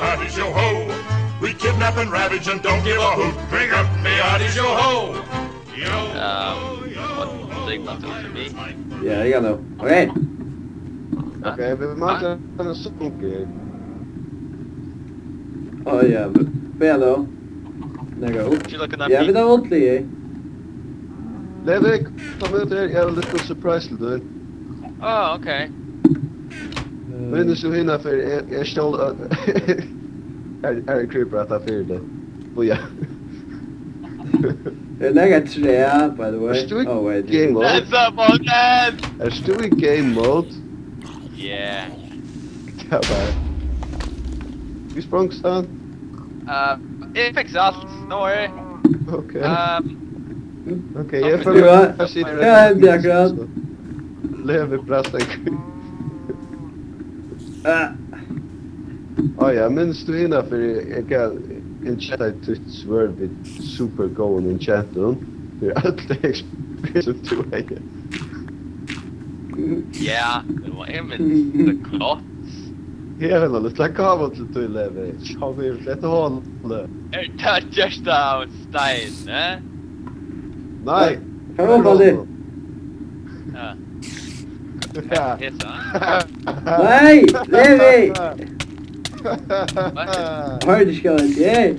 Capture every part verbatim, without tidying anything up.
Oddies, yo ho! We kidnap and ravage and don't give a hoot. Bring up the oddies, yo ho! Yo, um, what signal to me? Yeah, you know. Okay. Okay, we might have a song here. Oh yeah, but, but hello. There you go. Did you look at that? Yeah, beat? We don't want to. Levi, kom út her, eg havi ein lítlan surprise til tín. Oh, okay. Minnist tú hina ferð, eg, eg stól, her, her er creeper at ta fyri teg. Bíða. Er nakað træ, by the way? Ert tú í game mode? That's up, Morgan! Ert tú í game mode? Yeah. Tað var. Hví sprongst hann? Uh, eg fiksi alt, no worry. Okay. Um, okay, eg føli meg. Ja, ja, akkurat. Levi brast ein. Ah. Á ja, minnist tú hina fyri eg gav enchanta títt svørð við super góðum enchantum fyri øll tey experience tú hevði? Ja, tað var einmitt the gods. Eg havi eina lítla gávu til tín, Levi. Sjá, vit eru slett hol. Er tað gjørt av stein, eh? Nei. Hvar var tað? Ja. Ja. Hesa? Nei, Levi! Hvat? Har er det skjønt, yeah.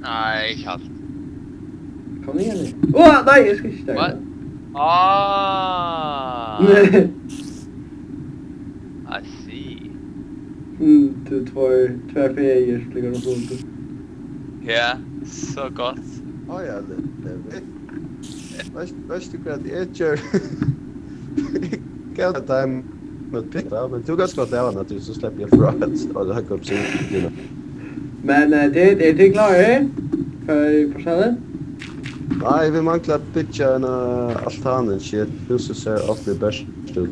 Nei, ikki alt. Kom igjen, Levi. Åh, nei, eg skal ikki starte. What? Ah. I see. Mm, tú tvær, tvær fegir, sum liggur á fløtu. Ja, so gott. Á ja, Levi. Veist, veist tú hvat eg ger? Eg gav tær time at pitta, men tú kanst gott hava hana, tí so sleppi eg frá at, at hugga upp síðuna. Men, eh, tit, eru tit klárir? Hvat er í forskellig? Nei, vit mangla at byggja ein, eh, altan and shit. Húsið sær alt í best út.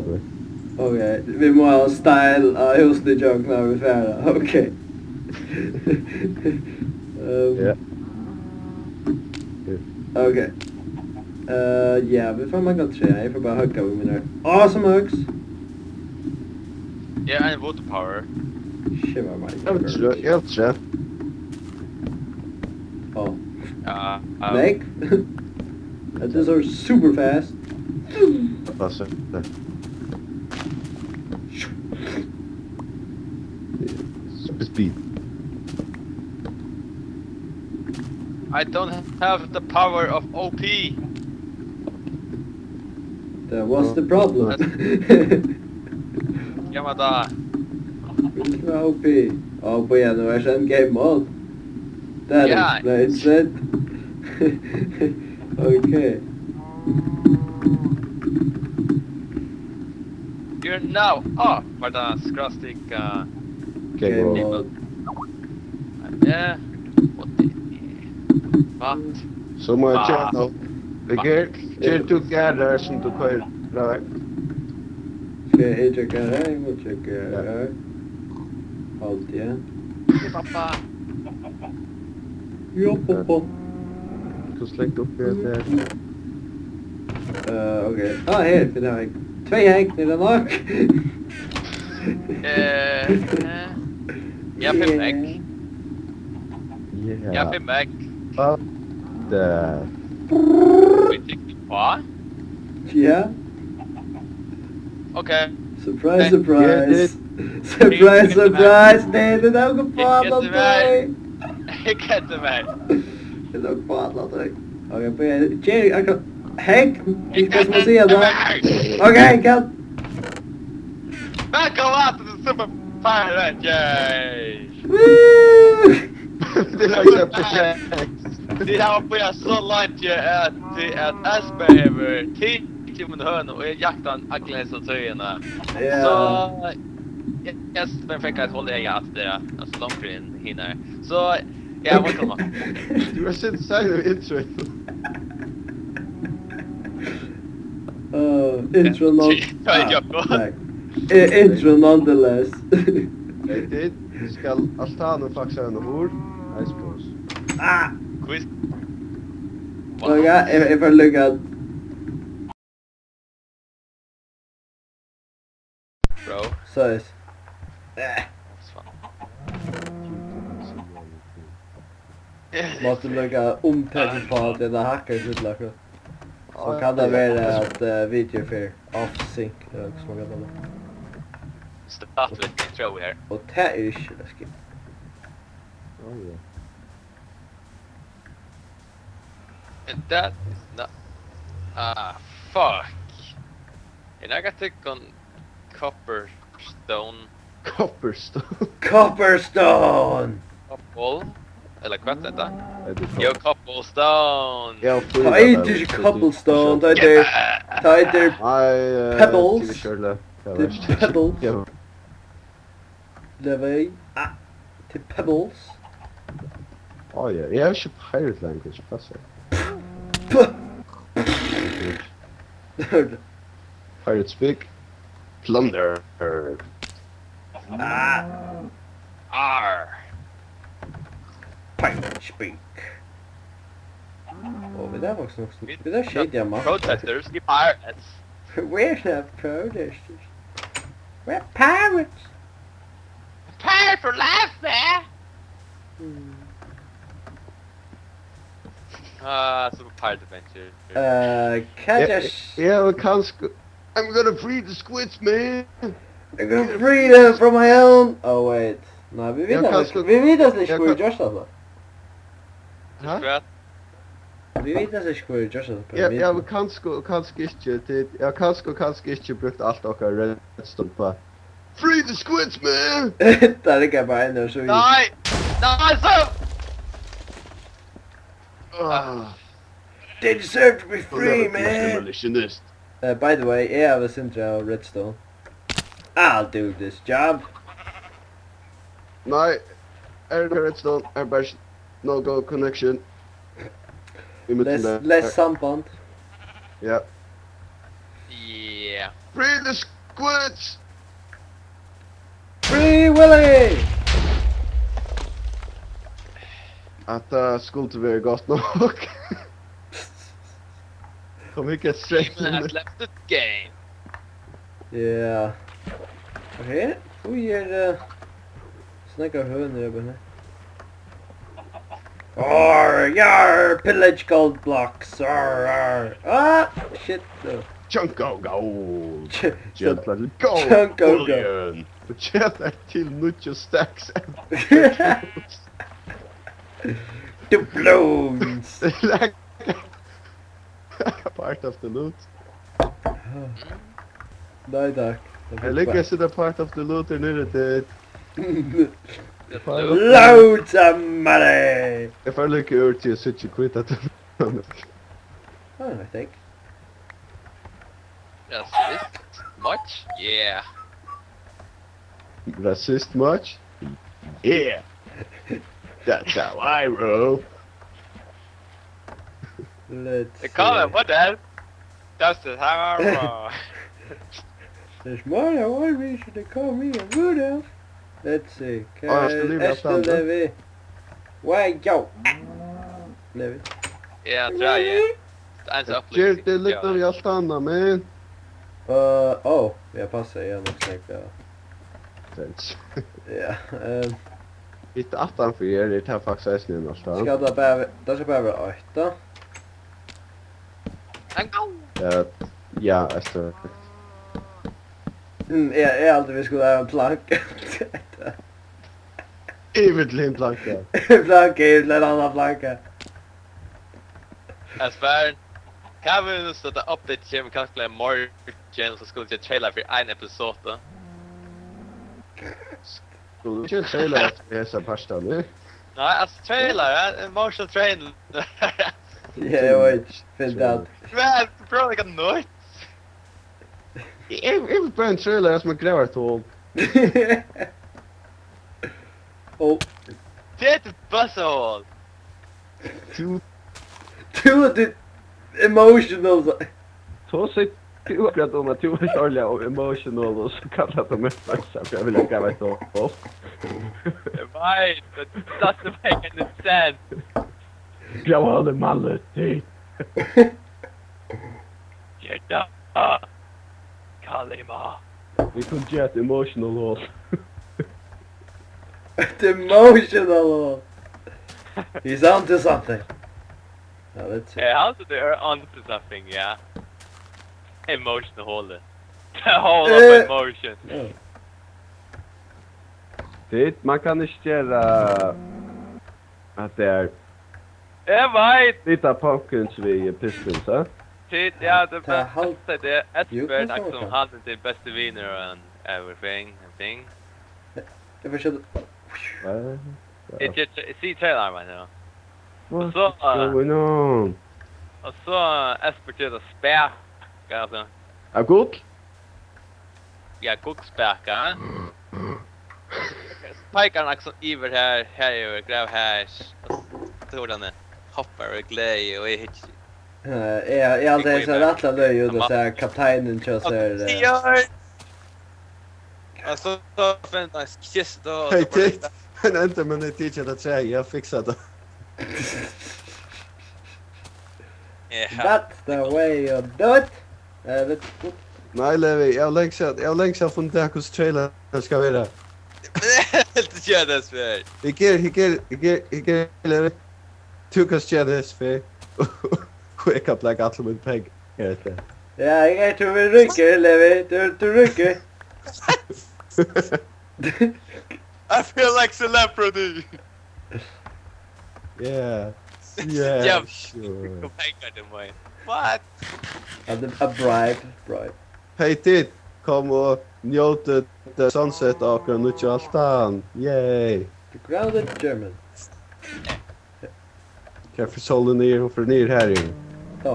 Ok, vit mugu hava style á húsini í gjøgnum, tá vit fara. Ok. Ehm, ja. Ok. Eh, ja, vit fáa mangla træ. Eg fari bara at hugga við mínar awesome axe. Ja, ein wood power. Shiver my... Eg havi trø, eg havi trø. Oh. Ja, ja. Meg? That is our super fast. Passar. Super speed. I don't have the power of O P. That was the problem. Ja, men da. Viltu vera O P? Á, bíða, nú er tað game mode. That explains it. Ok. You're now off, var tað skråstrika game mode. Ja. What? So má eg tjekka. Ger tú garðar sum tú koyrir? Nei. Skal eg tjekka her? Eg má tjekka her. Alt, ja. Pappa. Jo, pappa. Hvussu leggur tú upp her? Eh, ok. Ah, her, finn eg. Tvey egg, er tað nokk? Eh, eh. Ja, fimm egg. Yeah. Ja, fimm egg. Hvat? Hvat? Ja. Ok. Surprise, surprise. Surprise, surprise. Nei, tað er nakað fátætt, nei. Eg gleði meg. Tað er nakað fátætt, nei. Ok, bíða, Jerry, akkurát. Hegg, eg skal smá siga tað. Ok, hegg. Welcome up to the Super Pirate Game! Woo! Tað er ikki perfekt. Tit hava bíðað so leingi at, at Espen hevur tikið mína hønu, og eg jakti hann alla hesa tíðina. Ja. So, ja, Espen fekk eitt hálvt eyga aftur, altso, longri enn hinar. So, ja, welcome. Tú ert sera seinur í intro. Uh, intro non-, ah, nei. Eh, intro nonetheless. Hey, tit, skal altanarfaksarin á hurð? Nice pose. Ah! Quiz. Ok, eg, eg fari at lukka. Bro. Soleiðis. Eh. Mátti líka umtøkufá til at hakka í fylla akkurát. So kann tað vera at, eh, video fer off sync, ella hvussu man kallar tað. Start við intro her. Og tað er ikki leskið. Oh, yeah. And that is not, ah, fuck. And I got to con copper stone. Copperstone. Copperstone! Copper? Ella hvat er tað? Jú, cobblestone! Ja, tað eitur ikki cobblestone, tað eitur, tað eitur pebbles. Tað er pebbles. Levei. Ah, til pebbles. Á ja, eg havi ikki pirate language, passar. Pirate speak. Plunder. Ah. Arr. Pirate speak. Og við tað var snakk, við tað skeyt eg mann. Protesters, you pirates. We're not protesters. We're pirates. Prepare for life, man! Mm. Ah, super pirate adventure. Uh, catch us. Yeah, yeah, we can't sc-, I'm gonna free the squids, man. I'm gonna free them from my own. Oh, wait. Nei, vit vita kanska, vit vita slett ikki hvør ið gjørdi hatta. Hæ? Hvat? Vit vita ikki, hvør ið gjørdi hatta. Ja, ja, men kanska, kanska ikki, tit, ja, kanska, kanska ikki brúkt alt okkara redstone på. Free the squids, man! Tað riggar bara enn so. Nei! Nei, so! Ah. They deserve to be free, man! Demolitionist. Uh, by the way, eg havi eitt sindur av redstone. I'll do this job. Nei, er tað redstone? Er bara no go connection. Í millum. Les, der. Les samband. Ja. Yeah. Free the squids! Free Willy! At, uh, skuldi verið gott nokk. Kom ikki at streka. Demon has left the game. Ja. Og her, hví er, eh, so nógvar hønur uppi her? Arr, yarr, pillage gold blocks, arr, arr. Ah, shit, no. Chunk of gold. Ch-, Just let it go, chunk of gold. Bullion. Fortjent er til níggju stacks. Doubloons. Like, part of the loot. Nei, takk. Eg liggi at sita part of the loot er niðri til. Loads of money! Eg fari líka úr til at síggja hvíta til. Oh, I think. Yes, this much? Yeah. Racist much? Yeah. That's how I roll. Let's see. They call it, what the hell? That's just how I roll. There's more than one reason to call me a Rudolph. Let's see. Á, eg skal líka esta standa. Levi. Why, yo. Levi. Yeah, try it. Eins og ger upplýsing, tað líka ja. Við alt annað, men. Uh, oh, ja, passa, eg havi nokk snakka. Thanks. Ja, ehm. Hitt aftan fyri er, er tað faktiskt eisini ein alt annað. Skal tað bara ve-, tað skal bara vera eitt, tá? Tango! Ja, ja, eftir. Mm, eg, eg haldi, vit skulu hava ein planka. Yvir til hin planka. Planka, yvir til ein annan planka. Asfar, hvat vil tú, at update kemur kanska í morgin, so skulu vit trailer fyri ein episode? Skulu vit ikki trailer eftir hesa partin, nú? Nei, altso, trailer, ja, emotional trailer. Ja, eg veit ikki, finn tað. Men, bro, eg kann nýtt. Eg, eg vil bara ein trailer sum er gravar til. Oh. Tað er buzz hole. Tú, tú ert emotional, so. Tá sigur tú akkurát um, at tú ert ordiliga emotional, og so kallar tú meg buzz, for eg vil grava eitt hol. Eg veit, but it doesn't make any sense. Grava hol í málið, tí. Get down. Kalima. Vit kunnu gera eitt emotional hol. Eitt emotional hol. He's on to something. Now let's see. Yeah, how did they are on to something, yeah. Emotional hole. The hole of Eh. Emotion. Oh. Tit, man kann ikki gera at tað er Eg veit! Lita pumpkins við pistons, ha? Tit, ja, det Tað hal- beste, det er Jú, Esbjørn, tað er akkurat. Hann er den bedste vinder og everything, everything. Eg forsøkti Hva? Eg, eg, eg, eg sier trailer, men ja. What Og så, is going on? Og så Esbjørn til å spæke, altså. Er gull? Ja, guggspaka. Peikar hann akkurát yvir her, her yvir, grav her. Og so er hann hoppar og gleði og eg hyggi. Eh, eg, eg haldi, eg sær rættiliga løgið út, og sær kapteinin hjá sær, eh. Sigur! Og so, so finn hann kist og Hey, tit, men enda, men eg tykki at tað træ, eg fiksa tað. Ja. That's the way you do it. Eh, vit- Nei, Levi, eg havi langt síðan, eg havi langt síðan funnið út av, hvussu trailer skal vera. Helt ikki at tað spyr. Eg ger, eg ger, eg ger, eg ger, Levi. Tú kanst gera tað, spyr. Og eg kann blaka allar mínar pengar. Eg veit tað. Ja, eg er, tú verður ríkur, Levi. Tú, tú ríkur. I feel like celebrity. Yeah. Yeah, ja, sure. Kom pengar til meg. What? A, a bribe, bribe. Hey, tit, kom og njótið the sunset á okkara nýggju altan. Yay. The grounded German. Hvar fer sólin niður? Hon fer niður her, jú. Ó,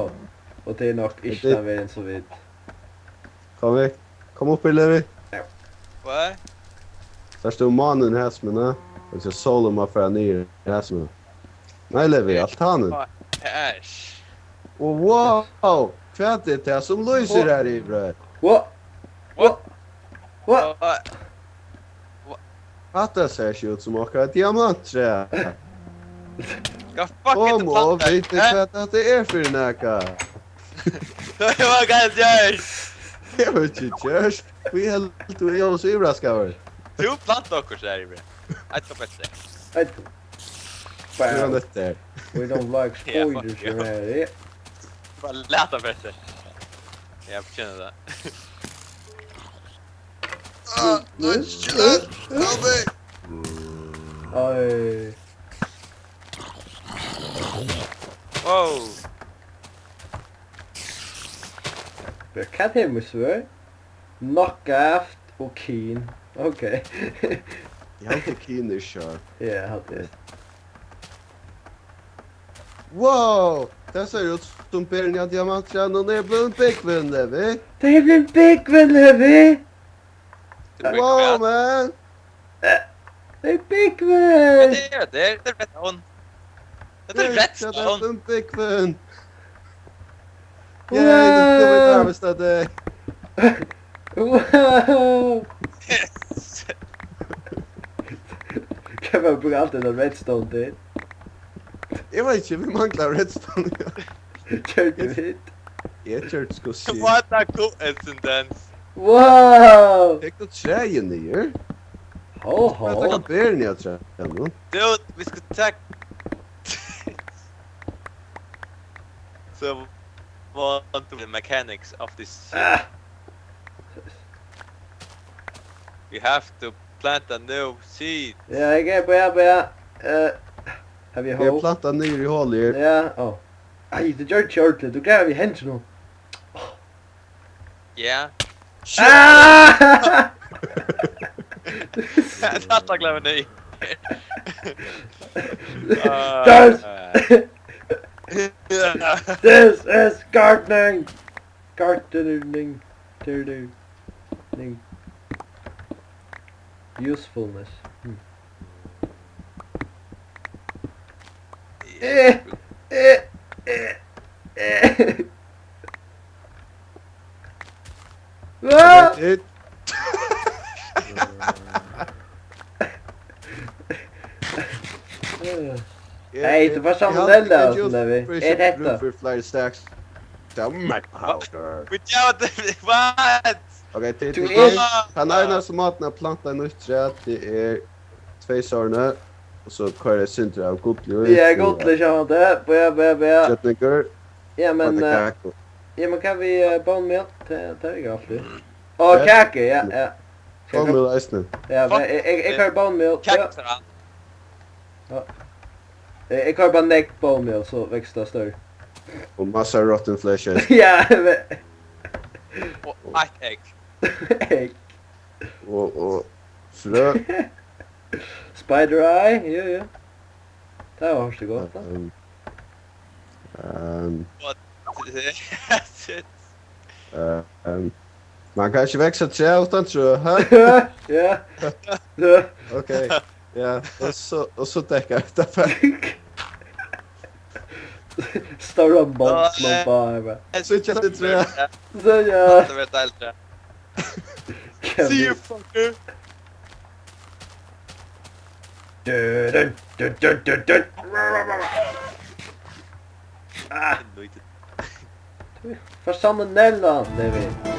og tað er nokk ikki tann vegin sum vit Kom við. Kom upp í, Levi. Ja. Hvat? Sært tú mánin her, men, eh? Eg sær sólin má fara niður her, men. Nei, Levi, altanin. Á, æsj. Og wow! Hvat er tað sum lýsir her yviri? Hva? Hva? Hva? Hva? Hatta sær ikki út sum okkara diamanttræ. Hvat fuck er Kom og planta? Viti hvat hatta er fyri nakað. Tað var galt gjørt. Eg hevur ikki gjørt. Hví heldur tú eg eri so yvirraskaður? Tú planta okkurt, sær eg. Eitt og betri. Eitt. Hví hann dette her? We don't like Ja, spoilers, fuck you. Bara lata betri. Eg fortjenar tað. Ah, nei, skjønner. Help me. Oi. Wow. Hvat er mítt svørð? Knockout og keen. Ok. Eg haldi keen er sharp. Ja, eg haldi. Wow! Tað sær út sum berini á diamanttræ, nú er blivin búgvin, Levi. Tað er blivin búgvin, Levi. Wow, man! Tað er búgvin. Hvat er tað? Tað er redstone. Tað er redstone. Búgvin. Yay, the stupid harvest that day. Wow! Yes. Hvat man brúka alt hetta redstone til? Eg veit ikki, vit mangla redstone, ja. Gjørdu vit? Eg gjørdi sko shit. What a coincidence. Wow! Tek tú træið niður? Ho, ho. Eg tek berini av træið nú. Dude, vit skulu taka So, want to the mechanics of this shit. Ah. You have to plant a new seed. Ja, eg er bara, bara, eh, have you Eg hole? Planta niður í holið her. Ja, ó. Ei, tú gjørdi ikki ordentligt. Tú gravar við hendinni nú. Ja. Ah! Hatta gleymir eg. This, this is gardening. Gardening. Gardening. Usefulness. Hmm. Eh, eh, eh, eh. Ah! That's it. Hey, tú fært salmonella og sånn, Levi. Er hetta? Brúk fyri fleiri stacks. Oh my powder. What? Okay, til, Tú til, ert tann einasti mátin at planta nýtt træ, tað er tvey sorni. og so koyri eg eitt sindur av gulli í. Ja, fyri gulli, at sjálvandi. Bæ, bæ, bæ. Kjøtningur. Ja, men, eh, pannukøku. Ja, men hvat við, eh, bone meal? Tað, tað er ikki alt. Á, ja, kaku, ja, ja. Bone meal eisini. Ja, men eg, eg, eg koyri bone meal. Ja. Kaku, ja. Ja. Eg, eg koyri bara nógv bone meal, so veksur tað størri. Og massa rotten flesh. Ja, men og eitt egg. Egg. Og, og frø. Spider eye, jú, jú. Tað var ikki gott, da. Ehm, ehm, what? Shit. Eh, ehm, man kann ikki veksa træ uttan trø, ha? Ja. Ja. Ok. Ja, og so, og so dekkar hetta bara. Stóra mons, man bara. Nei. Síggja tit træ? So, ja. Tað var deiligt, ja. See you, fucker. Dun, dun, dun, dun, dun, dun. Ah. Fær salmonella, Levi.